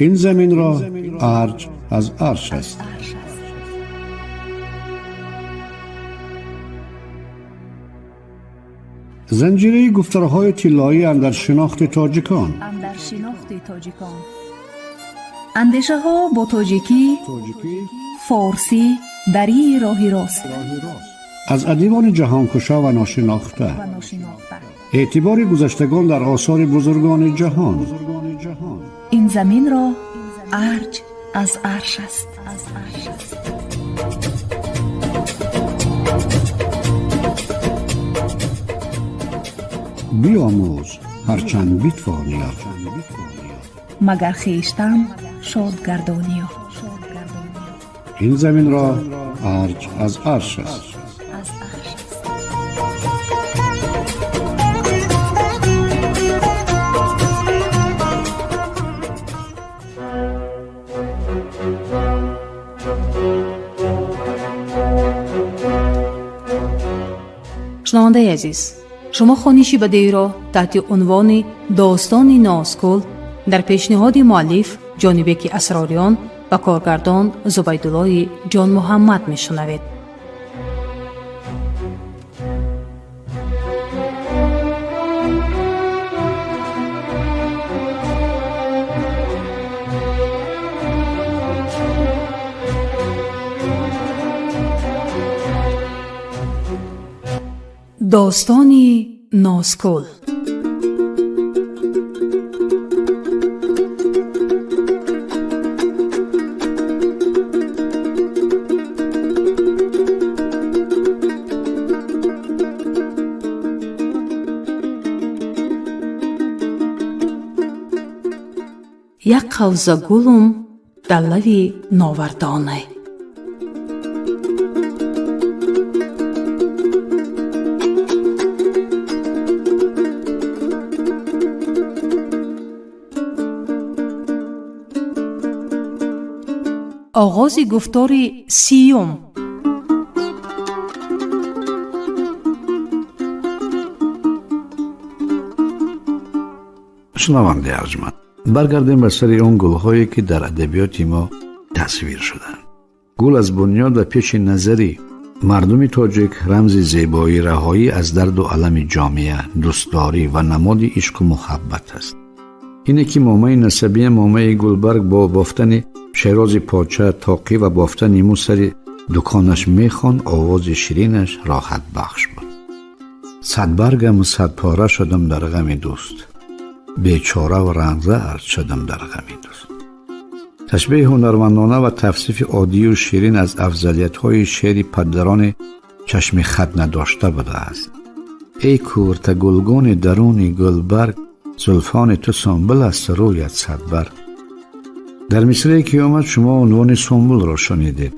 Ин заминро арҷ аз арш аст. Занҷираи гуфторҳои тиллоӣ андар шинохти тоҷикон. Андешаҳо бо тоҷикӣ, форсӣ, дарии роҳи рост. Аз адибони ҷаҳонкушо ва ношинохта, эътибори гузаштагон дар осори бузургони ҷаҳон. Ин заминро арҷ аз арш аст. Биомӯз ҳарчанд битвониё, магар хештан шод гардониё. Ин заминро арҷ аз арш аст. Шунавандаи азиз, шумо хониши бадеиро таҳти унвони «Достони Нозгул» дар пешниҳоди муаллиф Ҷонибеки Асрориён ва коргардон Зубайдуллои Ҷонмуҳаммад мешунавед. Достони Нозгул. Як қавза гулум дар лави новардонай. Оғози гуфтори сиюм. Шунавандаи арҷманд, баргардем ба сари он гулҳое, ки дар адабиёти мо тасвир шуданд. Гул аз бунёд ва пеши назари мардуми тоҷик рамзи зебоӣ, раҳоӣ аз дарду алами ҷомеа, дӯстдорӣ ва намоди ишқу муҳаббат аст. Ине ки момаи насабия, момаи Гулбарг, бо бофтани шерози поча, тоқӣ ва бофтани мӯ сари дуконаш мехонд, овози ширинаш роҳатбахш буд. Садбаргаму садпора шудам дар ғами дӯст, бечораву ранзард шудам дар ғами дӯст. Ташбеҳи ҳунармандона ва тавсифи оддию ширин аз афзалиятҳои шеъри падарони чашми хат надошта будааст. Эй кӯрта гулгуни даруни гулбарг, зулфони ту сунбул аст, рӯят садбарг. Дар мисрае ки омад, шумо унвони сунбулро шунидед.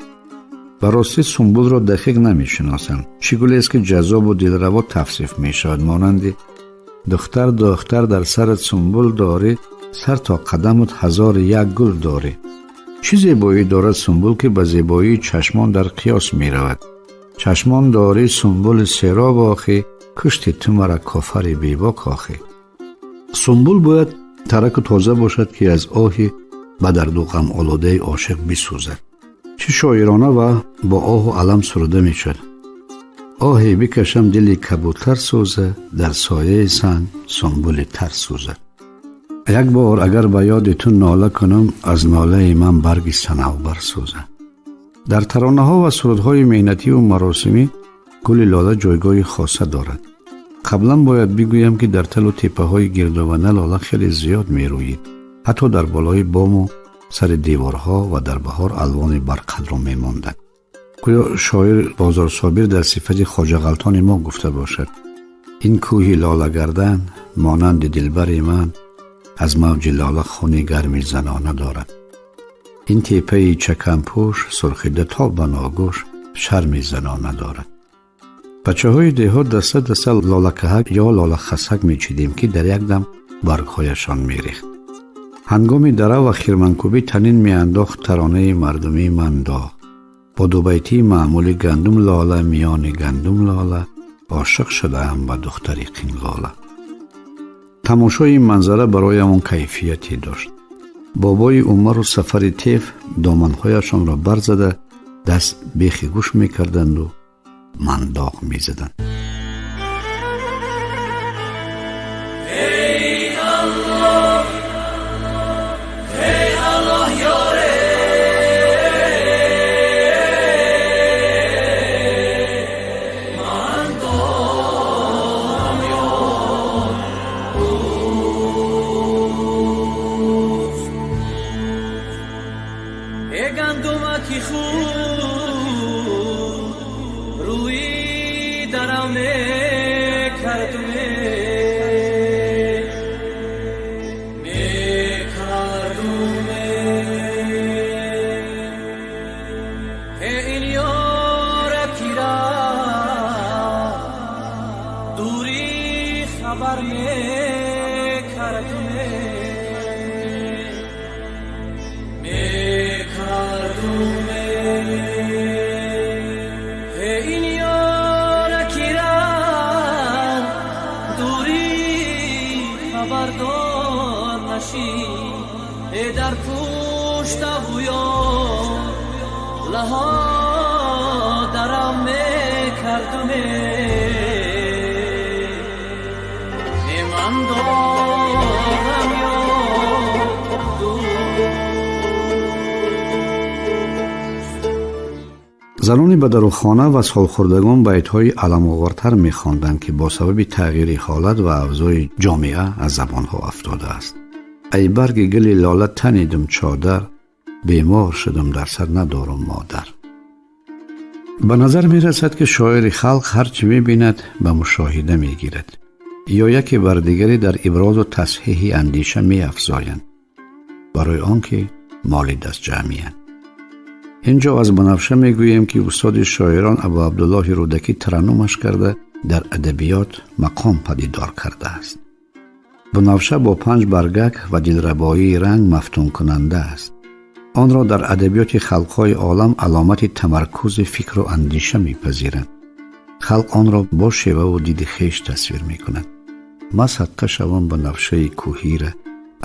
Ба ростӣ, сунбулро дақиқ намешиносам. Чӣ гулест, ки ҷаззобу дилраво тавсиф мешавад, монанди: духтар, духтар, дар сарат сунбул дорӣ, сар то қадамут ҳазори як гул дорӣ. Чӣ зебоӣ дорад сунбул, ки ба зебоии чашмон дар қиёс меравад? Чашмон дорӣ сунбули сероб, охӣ, кушти ту мара, кофари бебок, охӣ. Сунбул бояд тараку тоза бошад, ки аз оҳи ба дарду ғамолудаи ошиқ бисӯзад. Чӣ шоирона ва бо оҳу алам суруда мешуд: оҳе бикашам, дили кабутар сӯза, дар сояи санг сунбули тар сӯзад. Як бор агар ба ёди ту нола кунам, аз нолаи ман барги санавбар сӯза. Дар таронаҳо ва сурудҳои меҳнативу маросимӣ гули лола ҷойгоҳи хоса дорад. Қаблан бояд бигӯям, ки дар талу теппаҳои гирдована лола хеле зиёд мерӯид, ҳатто дар болои бому сари деворҳо, ва дар баҳор алвони барқадро мемонданд. Гӯё шоир Бозорсобир дар сифати Хоҷа Ғалтони мо гуфта бошад: ин кӯҳи лолагардан монанди дилбари ман, аз мавҷи лола хуни гарми занона дорад. Ин теппаи чаканпӯш, сурхида то ба ногӯш, шарми занона дорад. Бачаҳои деҳот даста даста лолакаҳак ё лолахасак мечидем, ки дар як дам баргҳояшон мерехт. Ҳангоми дарав ва хирманкӯбӣ танин меандохт таронаи мардумии мандоғ бо дубайтии маъмули: гандум лола, миёни гандум лола, ошиқ шудаам ба духтари қинғола. Тамошои ин манзара бароямон кайфияте дошт. Бобои Умару Сафари Тев доманҳояшонро барзада даст бехи гӯш мекарданду мандоқ мезаданд. Занони ба дарухона ва солхӯрдагон байтҳои аламовартар мехонданд, ки бо сабаби тағйири ҳолат ва авзои ҷомеа аз забонҳо афтодааст. Ай барги гули лола танидум чодар, бемор шудум дар сар надорум модар. Ба назар мерасад, ки шоири халқ ҳар чӣ мебинад, ба мушоҳида мегирад ё яке бар дигаре дар иброзу тасҳиҳи андеша меафзоянд, барои он ки моли дастҷамъиянд. Инҷо аз Банафша мегӯем, ки устоди шоирон Абу Абдуллоҳи Рӯдакӣ тараннумаш карда дар адабиёт мақом падидор кардааст. Бунафша бо панҷ баргак ва дилрабоии ранг мафтункунанда аст. Онро дар адабиёти халқҳои олам аломати тамаркузи фикру андеша мепазиранд. Халқ онро бо шеваву диди хеш тасвир мекунад. Ма садқа шавам Банафшаи кӯҳира,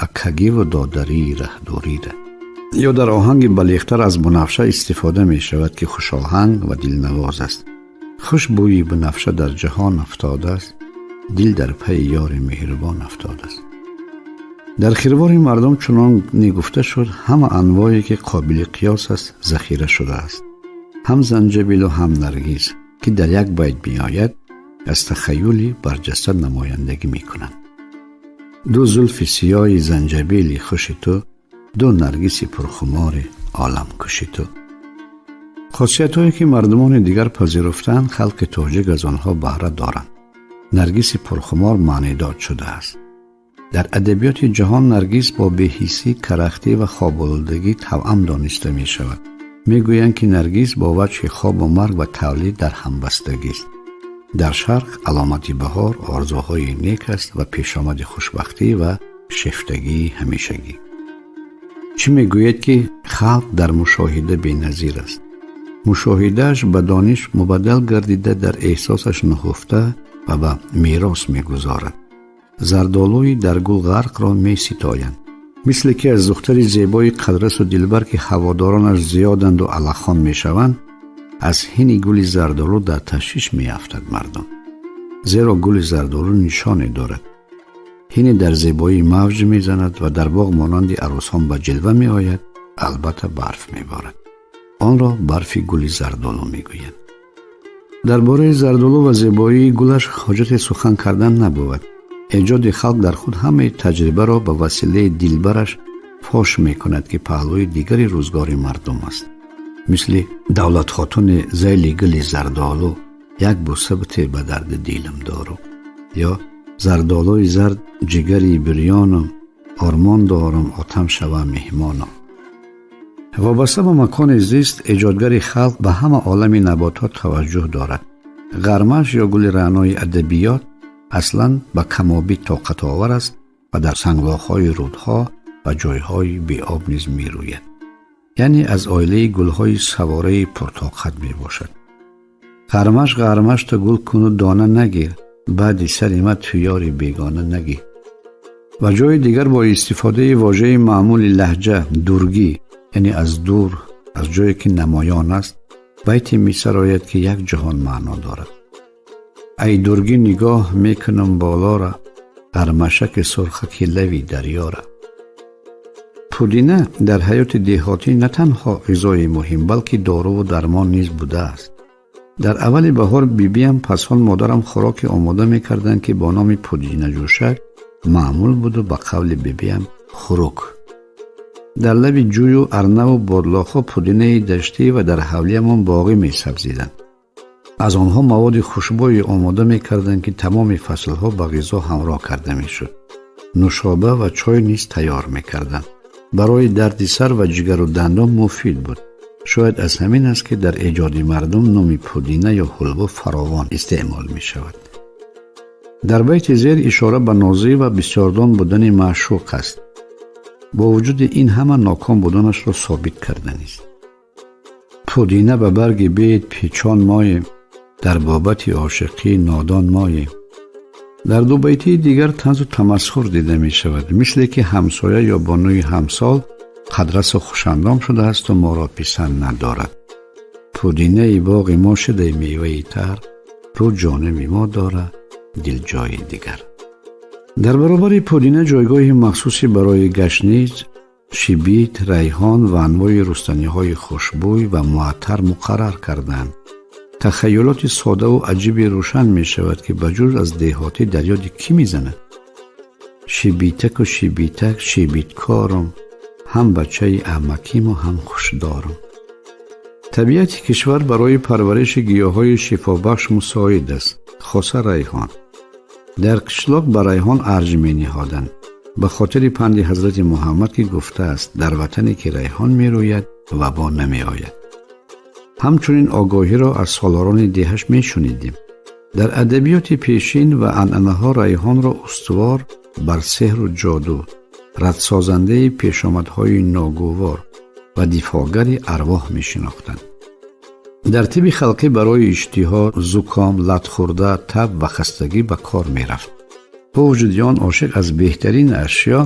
аккагиву додарии раҳдорира. Ё дар оҳанги балиғтар аз бунафша истифода мешавад, ки хушоҳанг ва дилнавоз аст. Хуш бӯи бунафша дар ҷаҳон афтодааст, дил дар пайи ёри меҳрубон афтодааст. Дар хирвори мардум чунон нигуфта шуд, ҳама анвое ки қобили қиёс аст захира шудааст. Ҳам занҷабилу ҳам наргиз, ки дар як байт меояд, аз тахаюли барҷаста намояндагӣ мекунанд. Ду зулфи сиёҳи занҷабили хуши ту, ду наргиси пурхумори оламкуши ту. Хосиятҳое ки мардумони дигар пазируфтаанд, халқи тоҷик аз онҳо баҳра доранд. Наргиси пурхумор маънидод шудааст. Дар адабиёти ҷаҳон наргис бо беҳиссӣ, карахтӣ ва хоболудагӣ тавъам дониста мешавад. Мегӯянд, ки наргис бо ваҷҳи хобу марг ва тавлид дар ҳамбастагист. Дар шарқ аломати баҳор орзуҳои нек аст ва пешомади хушбахтӣ ва шефтагии ҳамешагӣ. Чӣ мегӯед, ки халқ дар мушоҳида беназир аст. Мушоҳидааш ба дониш мубаддал гардида, дар эҳсосаш нуҳуфта ва ба мерос мегузорад. Зардолуи дар гул ғарқро меситоянд, мисле ки аз духтари зебои қадрасу дилбар, ки ҳаводоронаш зиёданду алаххон мешаванд, аз ҳини гули зардолу дар ташвиш меафтад мардум, зеро гули зардолу нишоне дорад. Ҳине дар зебоӣ мавҷ мезанад ва дар боғ монанди арӯсон ба ҷилва меояд, албатта барф меборад. Онро барфи гули зардолу мегӯянд. Дар бораи зардолу ва зебоии гулаш ҳоҷати сухан кардан набувад. Эҷоди халқ дар худ ҳамаи таҷрибаро ба василаи дилбараш фош мекунад, ки паҳлӯи дигари рӯзгори мардум аст. Мисли Давлатхотуни зайли гули зардолу, як бӯса бите ба дарди дилам дору, ё зардолуи зард ҷигари бирёнам, ормон дорам отам шавам меҳмонам. Вобаста ба макони зист, эҷодгари халқ ба ҳама олами наботот таваҷҷӯҳ дорад. Ғармаш ё гули раънои адабиёт аслан ба камобӣ тоқатовар аст ва дар санглоқҳои рӯдҳо ва ҷойҳои беоб низ мерӯяд. Яъне аз оилаи гулҳои савораи пуртоқат мебошад. Ғармаш ғармаш ту гул куну дона нагир, баъди сари ма ту ёри бегона нагир. Ва ҷои дигар бо истифодаи вожаи маъмули лаҳҷа дургӣ, яъне аз дур, аз ҷое ки намоён аст, байте месарояд, ки як ҷаҳон маъно дорад. Ай дургӣ нигоҳ мекунам болора, ғармашаки сурхаки лави дарёра. Пудина дар ҳаёти деҳотӣ на танҳо ғизои муҳим, балки доруву дармон низ будааст. Дар аввали баҳор бибиям, пасҳон модарам хӯроке омода мекарданд, ки бо номи пудинаҷӯшак маъмул буду ба қавли бибиям хурук. Дар лаби ҷӯю арнаву бодлоқҳо пудинаи даштӣ ва дар ҳавлиямон боғӣ месабзиданд. Аз онҳо маводи хушбӯе омода мекарданд, ки тамоми фаслҳо ба ғизо ҳамроҳ карда мешуд. Нӯшоба ва чой низ тайёр мекарданд. Барои дарди сар ва ҷигару дандон муфид буд. Шояд аз ҳамин аст, ки дар эҷоди мардум номи пудина ё ҳулбу фаровон истеъмол мешавад. Дар байти зер ишора ба нозӣ ва бисёрдон будани маъшуқ аст. Бо вуҷуди ин ҳама ноком буданашро собит карданист. Пудина ба барги бед печон моем, дар бобати ошиқӣ нодон моем. Дар ду байтии дигар танзу тамасхур дида мешавад, мисле ки ҳамсоя ё бонуи ҳамсол қадрасу хушандом шудаасту моро писанд надорад. Пудинаи боғи мо шудаи меваи тар, рӯ ҷониби мо дора, дил ҷои дигар. Дар баробари пудина ҷойгоҳи махсусе барои гашниз, шибит, райҳон ва анвои рустаниҳои хушбӯй ва муаттар муқаррар карданд. Тахайюлоти содаву аҷибе рӯшан мешавад, ки ба ҷуз аз деҳотӣ дар ёди кӣ мезанад? Шибитаку шибитак шибиткорум, ҳам бачаи амакиму ҳам хушдорум. Табиати кишвар барои парвариши гиёҳҳои шифобахш мусоид аст, хоса райҳон. Дар қишлоқ ба райҳон арҷ мениҳоданд, ба хотири панди ҳазрати Муҳаммад, ки гуфтааст: дар ватане ки райҳон мерӯяд, вабо намеояд. Ҳамчунин огоҳиро аз солорони деҳаш мешунидем. Дар адабиёти пешин ва анъанаҳо райҳонро устувор бар сеҳру ҷоду, радсозандаи пешомадҳои ногувор ва дифоъгари арвоҳ мешинохтанд. Дар тибби халқӣ барои иштиҳо, зуком, латхӯрда, таб ва хастагӣ ба кор мерафт. Бо вуҷуди он ошиқ аз беҳтарин ашё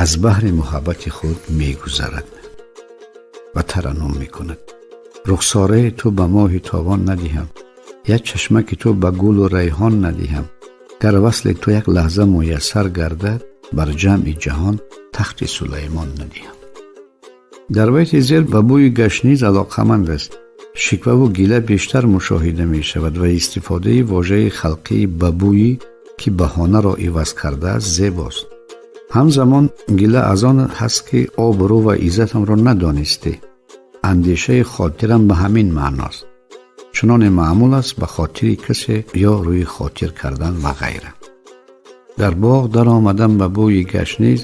аз баҳри муҳаббати худ мегузарад ва тараннум мекунад: рухсораи ту ба моҳи тобон надиҳам, як чашмаки ту ба гулу райҳон надиҳам. Гар васли ту як лаҳза муяссар гардад, бар ҷамъи ҷаҳон тахти Сулаймон надиҳам. Дар байти зер ба бӯи гашниз алоқаманд аст. Шикваву гила бештар мушоҳида мешавад ва истифодаи вожаи халқии ба бӯӣ, ки баҳонаро иваз кардааст, зебост. Ҳамзамон гила аз он ҳаст, ки обрӯ ва иззатамро надонистӣ. Андешаи хотирам ба ҳамин маъност. Чуноне маъмул аст ба хотири касе ё рӯи хотир кардан ва ғайра. Дар боғ даромадам ба бӯи гашниз,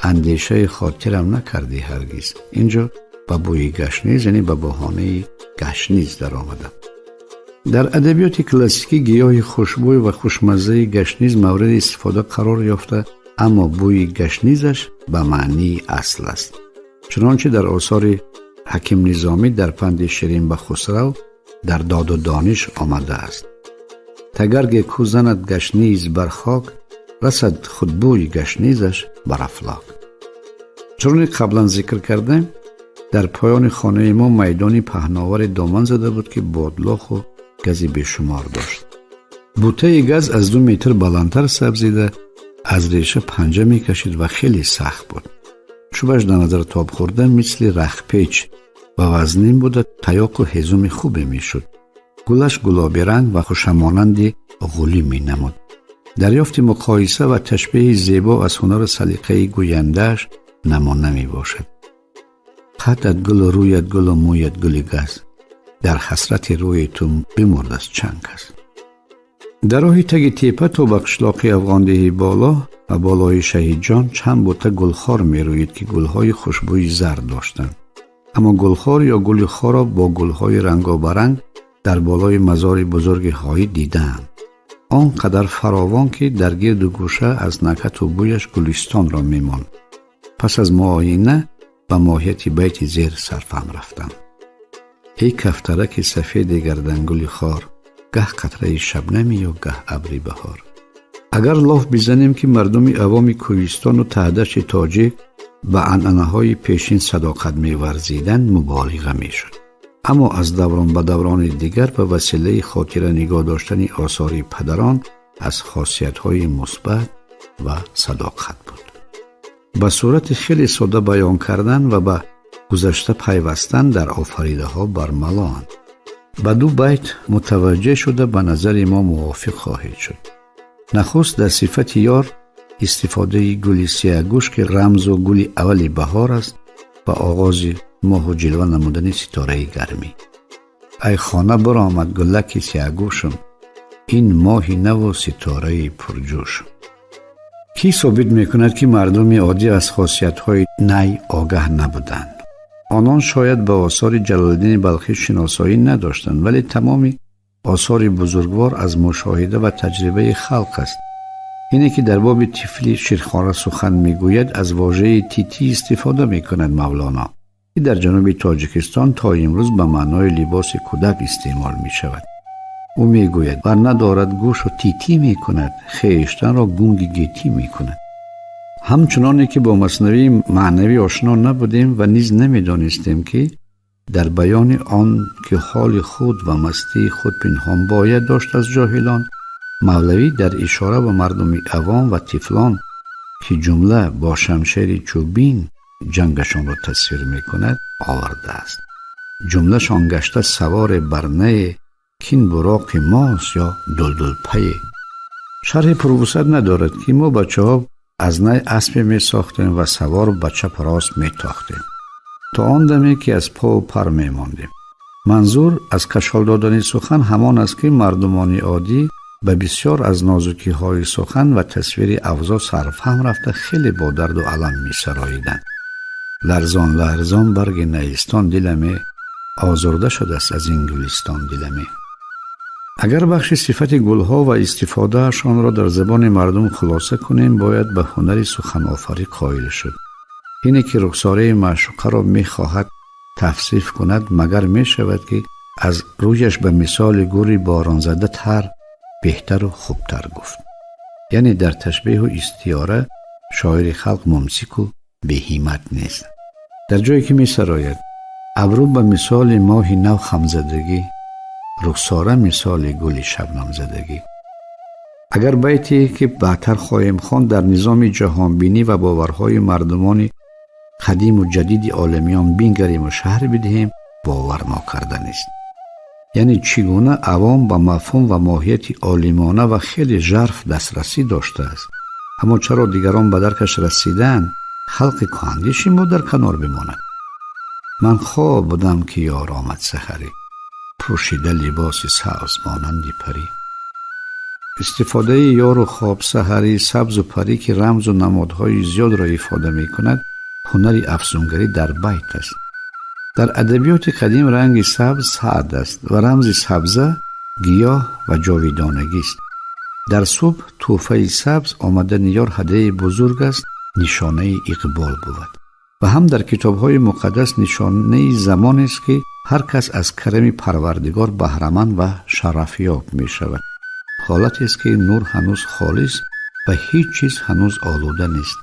андешаи хотирам накардӣ ҳаргиз. Инҷо ба бӯи гашниз, яъне ба баҳонаи гашниз даромадам. Дар адабиёти классикӣ гиёҳи хушбӯй ва хушмаззаи гашниз мавриди истифода қарор ёфта, аммо бӯи гашнизаш ба маънии асл аст, чунончи дар осори ҳаким Низомӣ дар панди Ширин ба Хусрав, дар Доду дониш омадааст: тагарге ку занад гашниз бар хок, расад худбӯи гашнизаш бар афлок. Чуноне қаблан зикр кардем, дар поёни хонаи мо майдони паҳноваре доман зада буд, ки бодлоқу гази бешумор дошт. Бутаи газ аз 2 метр баландтар сабзида, аз реша панҷа мекашид ва хеле сахт буд. Чӯбаш дар назар тоб хӯрда, мисли рахпеч ва вазнин буда, таёқу ҳезуми хубе мешуд. Гулаш гулобиранг ва хушамонанди ғулӣ менамуд. Дарёфти муқоиса ва ташбеҳи зебо аз ҳунару салиқаи гӯяндааш намуна мебошад. Қадат гулу рӯят гулу мӯят гули газ, дар ҳасрати рӯи ту бимурдааст чанд кас. Дар роҳи таги тепа то ба қишлоқи Афғондеҳи боло ва болои Шаҳидҷон чанд бута гулхор мерӯид, ки гулҳои хушбӯи зард доштанд. Аммо гулхор ё гули хорро бо гулҳои рангобаранг дар болои мазори бузурги ҳоӣ дидаам, он қадар фаровон, ки дар гирду гӯша аз накату бӯяш гулистонро мемонд. Пас аз муоина ба моҳияти байти зер сарфаҳм рафтам: эй кафтараки сафеди гардангули хор, гаҳ қатраи шабнамию гаҳ абри баҳор. Агар лоф бизанем, ки мардуми авоми кӯҳистону таҳдашти тоҷик ба анъанаҳои пешин садоқат меварзиданд, муболиға мешуд. Аммо аз даврон ба даврони дигар ба василаи хотира нигоҳ доштани осори падарон аз хосиятҳои мусбат ва садоқат буд. Ба сурати хеле сода баён кардан ва ба гузашта пайвастан дар офаридаҳо бармалоанд. Ба ду байт мутаваҷҷеҳ шуда, ба назари мо мувофиқ хоҳед шуд. Нахуст, дар сифати ёр истифодаи гули сияҳгӯш, ки рамзу гули аввали баҳор аст ва оғози моҳу ҷилва намудани ситораи гармӣ. Ай хона баромад гулаки сияҳгӯшам, ин моҳи наву ситораи пурҷӯшам. Кӣ собит мекунад, ки мардуми оддӣ аз хосиятҳои най огаҳ набуданд? Онон шояд ба осори Ҷалолиддини Балхӣ шиносоӣ надоштанд, вале тамоми осори бузургвор аз мушоҳида ва таҷрибаи халқ аст. Ине ки дар боби тифли ширхора сухан мегӯяд, аз вожаи титӣ истифода мекунад Мавлоно, ки дар ҷануби Тоҷикистон то имрӯз ба маънои либоси кӯдак истеъмол мешавад. Ӯ мегӯяд: вар надорад гӯшу титӣ мекунад, хештанро гунги гетӣ мекунад. Ҳамчуноне ки бо маснавии маънавӣ ошно набудем ва низ намедонистем, ки дар баёни он ки ҳоли худ ва мастии худ пинҳон бояд дошт аз ҷоҳилон, Мавлавӣ дар ишора ба мардуми авом ва тифлон, ки ҷумла бо шамшери чӯбин ҷангашонро тасвир мекунад, овардааст: ҷумлашон гашта саворе бар нае, кин буроқи мост ё дулдулпае. Шарҳи пурвусат надорад, ки мо бачаҳо аз най аспе месохтем ва савор ба чапу рост метохтем, то он даме ки аз пову пар мемондем. Манзур аз кашол додани сухан ҳамон аст, ки мардумони оддӣ ба бисёр аз нозукиҳои сухан ва тасвири авзоъ сарфаҳм рафта, хеле бо дарду алам месароиданд. Ларзон ларзон барги наистон диламе, озурда шудааст аз ин гулистон диламе. Агар бахши сифати гулҳо ва истифодаашонро дар забони мардум хулоса кунем, бояд ба ҳунари суханофарӣ қоил шуд. Ине ки рухсораи маъшуқаро мехоҳад тавсиф кунад, магар мешавад, ки аз рӯяш ба мисоли гули боронзада тар беҳтару хубтар гуфт? Яъне дар ташбеҳу истиёра шоири халқ мумсику беҳимат нест. Дар ҷое ки месарояд: абрӯ ба мисоли моҳи нав хамзадагӣ, рухсора мисоли гули шабнамзадагӣ. Агар байте ки баъдтар хоҳем хонд, дар низоми ҷаҳонбинӣ ва боварҳои мардумони қадиму ҷадиди оламиён бингариму шарҳ бидиҳем, бовар нокарданист. Яъне чӣ гуна авом ба мафҳум ва моҳияти олимона ва хеле жарф дастрасӣ доштааст, аммо чаро дигарон ба даркаш расидаанд, халқи кӯҳандеши мо дар канор бимонад? Ман хоб будам, ки ёр омад саҳарӣ, пӯшида либоси сабз монанди парӣ. Истифодаи ёру хоб, саҳарӣ, сабзу парӣ, ки рамзу намодҳои зиёдро ифода мекунад, ҳунари афзунгарӣ дар байт аст. Дар адабиёти қадим ранги сабз саъд аст ва рамзи сабза, гиёҳ ва ҷовидонагист. Дар субҳ тӯҳфаи сабз омадани ёр ҳадияи бузург аст, нишонаи иқбол бувад ва ҳам дар китобҳои муқаддас нишонаи замонест, ки ҳар кас аз карами Парвардигор баҳраманд ва шарафёб мешавад. Ҳолатест, ки нур ҳанӯз холис ва ҳеҷ чиз ҳанӯз олуда нест.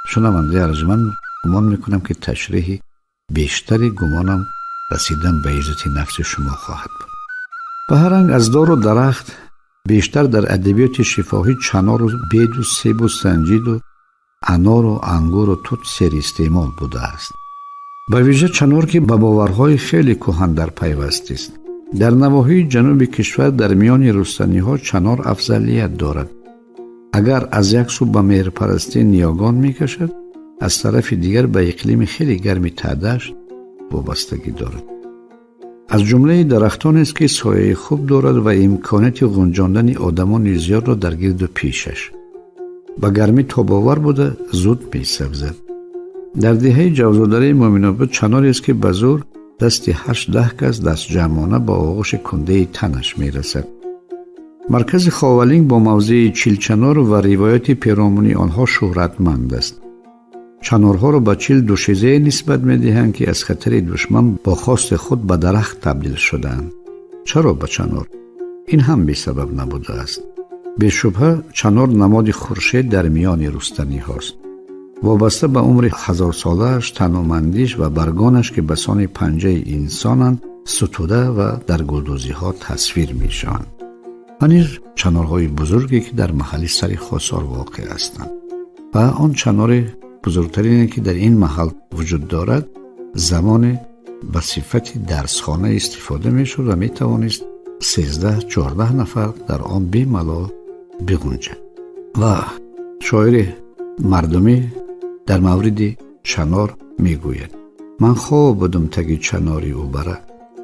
Шунавандаи арҷманд, гумон мекунам, ки ташриҳи бештари гумонам расидан ба иззати нафси шумо хоҳад буд. Ба ҳар ранг, аз дору дарахт бештар дар адабиёти шифоҳӣ чанору беду себу санҷиду анору ангуру тут серистеъмол будааст. Ба вижа чанор, ки ба боварҳои хеле кӯҳан дар пайвастист. Дар навоҳии ҷануби кишвар дар миёни рустаниҳо чанор афзалият дорад. Агар аз як сӯ ба меҳрпарастии ниёгон мекашад, аз тарафи дигар ба иқлими хеле гарми Таҳдашт вобастагӣ дорад. Аз ҷумлаи дарахтонест, ки сояи хуб дорад ва имконияти ғунҷондани одамони зиёдро дар гирду пешаш. Ба гармӣ тобовар буда, зуд месабзад. Дар деҳаи Ҷавзодараи Муъминобод чанорест, ки ба зӯр дасти 8-10 кас дастҷамъона ба оғӯши кундаи танаш мерасад. Маркази Ховалинг бо мавзеи Чилчанор ва ривояти перомуни онҳо шӯҳратманд аст. Чанорҳоро ба 40 душизае нисбат медиҳанд, ки аз хатари душман бо хости худ ба дарахт табдил шудаанд. Чаро ба чанор? Ин ҳам бесабаб набудааст. Бешубҳа чанор намоди хуршед дар миёни рустаниҳост. Вобаста ба умри ҳазорсолааш, таномандиш ва баргонаш, ки ба сони панҷаи инсонанд, сутуда ва дар гулдӯзиҳо тасвир мешаванд. Ва низ чанорҳои бузурге, ки дар маҳалли сари Хосор воқеъ ҳастанд. Ва он чанори бузургтарине, ки дар ин маҳал вуҷуд дорад, замоне ба сифати дарсхона истифода мешуд ва метавонист 13-14 нафар дар он бемалол бигунҷад. Ва шоири мардумӣ дар мавриди чанор мегӯяд: ман хоб будум таги чанори ӯ бара,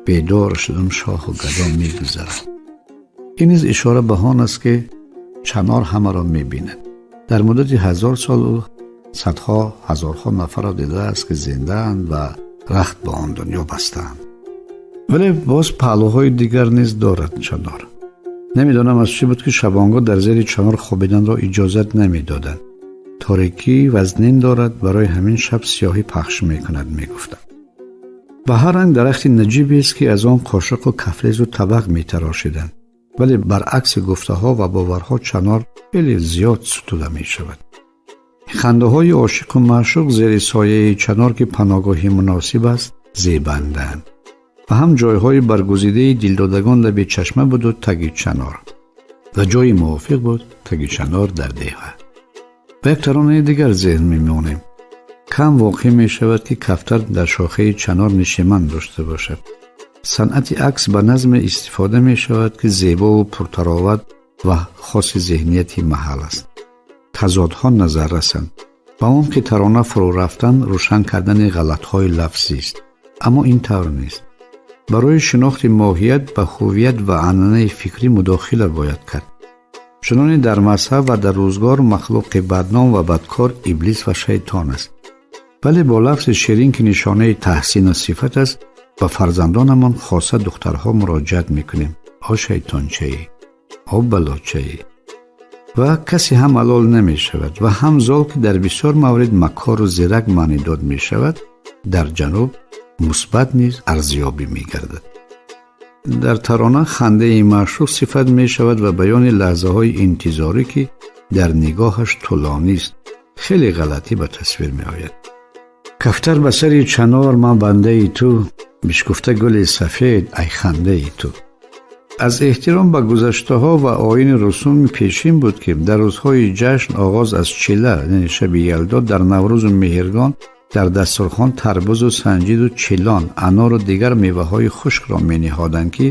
бедор шудум шоҳу гадо мегузарад. Ин низ ишора ба он аст, ки чанор ҳамаро мебинад. Дар муддати 1000 сол ӯ садҳо ҳазорҳо нафарро дидааст, ки зиндаанд ва рахт ба он дунё бастаанд. Вале боз паҳлӯҳои дигар низ дорад чанор. Намедонам аз чӣ буд, ки шабонгоҳ дар зери чанор хобиданро иҷозат намедоданд. Торикӣ вазнин дорад, барои ҳамин шаб сиёҳӣ пахш мекунад, мегуфтанд. Ба ҳар ранг дарахти наҷибест, ки аз он қошиқу кафлезу табақ метарошиданд. Вале баръакси гуфтаҳо ва боварҳо чанор хеле зиёд сутуда мешавад. Хандаҳои ошиқу маъшуқ зери сояи чанор, ки паноҳгоҳи муносиб аст, зебандаанд. Ва ҳам ҷойҳои баргузидаи дилдодагон лаби чашма буду таги чанор. Ва ҷои мувофиқ буд таги чанор дар деҳа. Ба як таронаи дигар зеҳн мемонем. Кам воқеъ мешавад, ки кафтар дар шохаи чанор нишеман дошта бошад. Санъати акс ба назме истифода мешавад, ки зебову пуртароват ва хоси зеҳнияти маҳал аст. Тазодҳо назар расанд. Ба умқи тарона фурӯ рафтан рӯшан кардани ғалатҳои лафзист. Аммо ин тавр нест. Барои шинохти моҳият ба ҳуввият ва анъанаи фикрӣ мудохила бояд кард. Чуноне дар мазҳаб ва дар рӯзгор махлуқи бадном ва бадкор иблис ва шайтон аст. Вале бо лафзи ширин, ки нишонаи таҳсину сифат аст, ба фарзандонамон, хоса духтарҳо, муроҷиат мекунем: о шайтончаӣ, о балочаӣ. Ва касе ҳам малол намешавад ва ҳам зол, ки дар бисёр маврид макору зирак маънидод мешавад, дар ҷануб мусбат низ арзёбӣ мегардад. Дар тарона хандаи маъшуқ сифат мешавад ва баёни лаҳзаҳои интизорӣ, ки дар нигоҳаш тӯлонист, хеле ғалатӣ ба тасвир меояд. Кафтар ба сари чанор, ман бандаи ту, бишкуфта гули сафед, ай хандаи ту. Аз эҳтиром ба гузаштаҳо ва оини русуми пешин буд, ки дар рӯзҳои ҷашн, оғоз аз чила, яъне шаби Ялдо, дар Наврӯзу Меҳргон дар дастурхон тарбузу санҷиду чилон, анору дигар меваҳои хушкро мениҳоданд, ки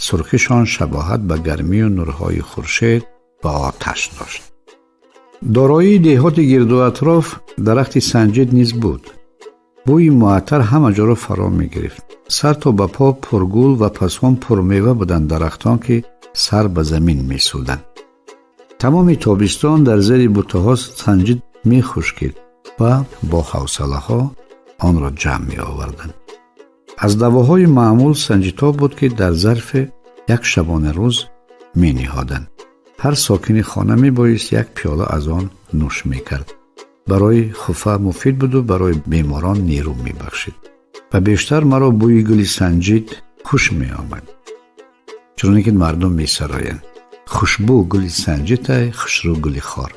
сурхишон шабоҳат ба гармию нурҳои хуршед ва оташ дошт. Дороии деҳоти гирду атроф дарахти санҷид низ буд. Бӯи муаттар ҳама ҷоро фаро мегирифт. Сар то ба по пургул ва пасҳон пурмева буданд дарахтон, ки сар ба замин месуданд. Тамоми тобистон дар зери бутаҳо санҷид мехушкид ва бо ҳавсалаҳо онро ҷамъ меоварданд. Аз давоҳои маъмул санҷидҳо буд, ки дар зарфи як шабонарӯз мениҳоданд. Ҳар сокини хона мебоист як пиёла аз он нӯш мекард. Барои хуфа муфид буду барои беморон нерӯ мебахшид. Ва бештар маро бӯи гули санҷид хуш меомад. Чуноне ки мардум месароянд: хушбӯ гули санҷидай, хушрӯ гули хор.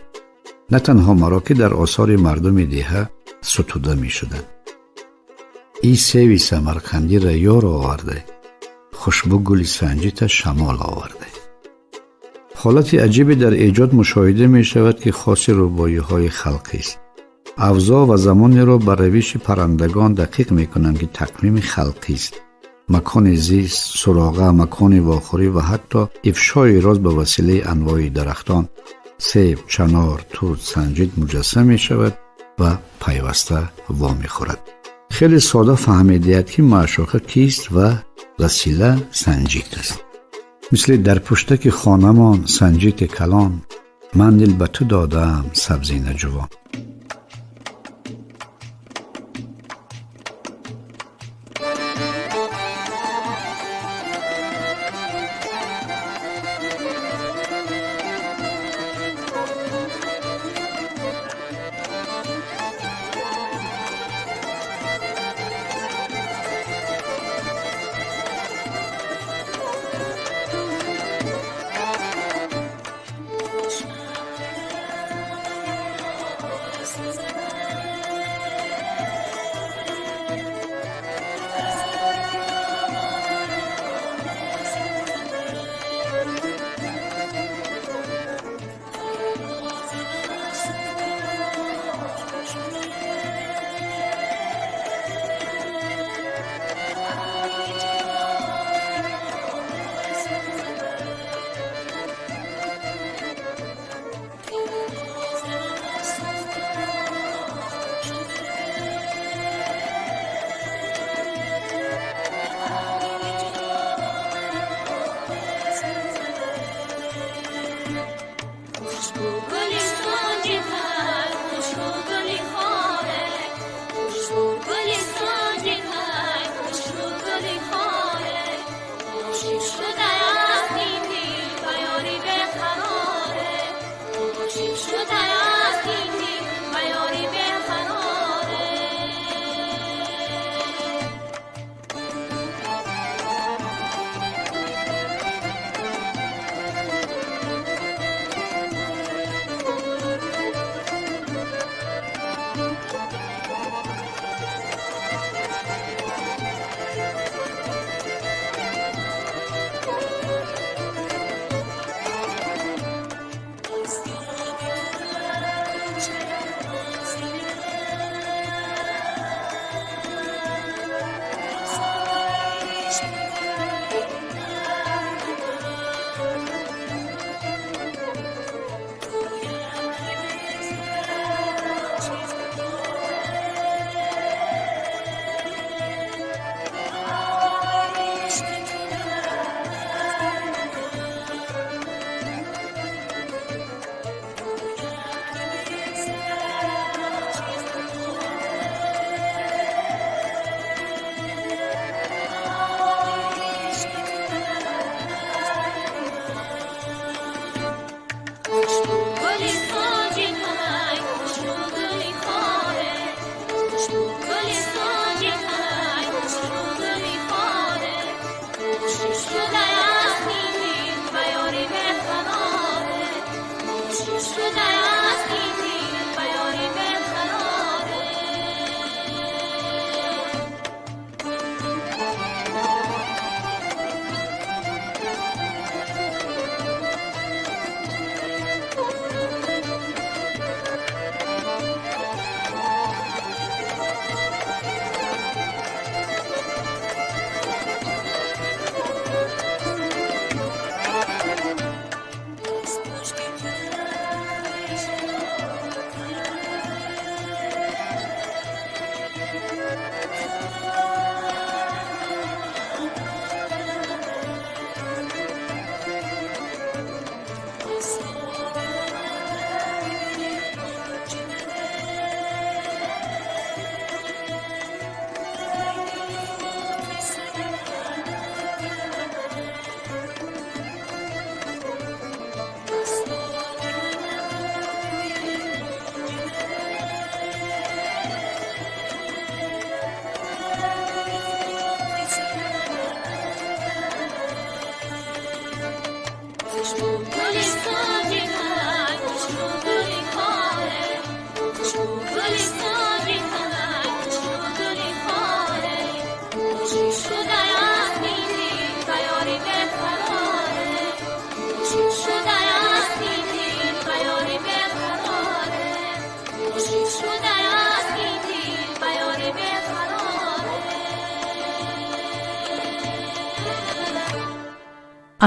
На танҳо маро, ки дар осори мардуми деҳа сутуда мешуданд. И севи самарқандира ёр оварда, хушбӯ гули санҷита шамол оварда. Ҳолати аҷибе дар эҷод мушоҳида мешавад, ки хоси рубоиҳои халқист. Авзоъ ва замонеро ба равиши паррандагон дақиқ мекунанд, ки тақвими халқист. Макони зист, суроға, макони вохӯрӣ ва ҳатто ифшои роз ба василаи анвои дарахтон себ, чанор, тут, санҷид муҷассам мешавад ва пайваста вомехӯрад. Хеле сода фаҳмедиҳад, ки маъшуқа кист ва васила санҷид аст. Мисли дар пуштаки хонамон санҷити калон, ман дил ба ту додаам, сабзина ҷувон.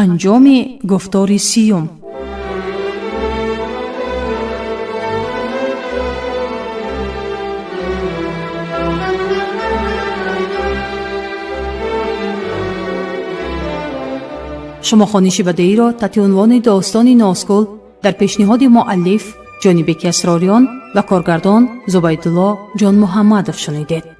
Анҷоми гуфтори сиюм. Шумо хониши бадеиро таҳти унвони «Достони Нозгул» дар пешниҳоди муаллиф Ҷонибеки Асрориён ва коргардон Зубайдулло Ҷонмуҳаммадов шунидед.